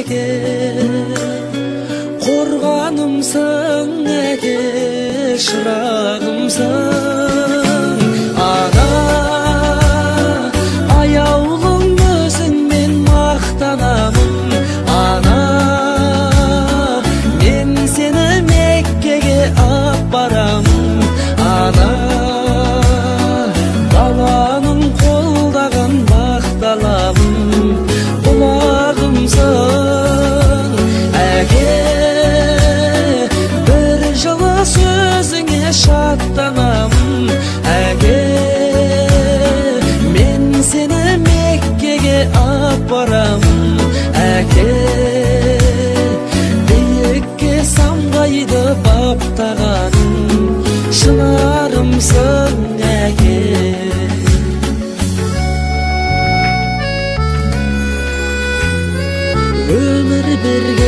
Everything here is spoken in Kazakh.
әке, қорғанымсың әке, шырағымсың. Ана, аяулым өзіңмен мақтанамын. Ана, мен сені Меккеге апарамын. Ана, баланың қолдаған бақталабын, құлағымсың. Әке, бір жылы сөзіңе шаттанамын. Әке, мен сені Меккеге апарамын. Әке, биікке самғайды баптағаның, шынарымсың, әке. Өмір берген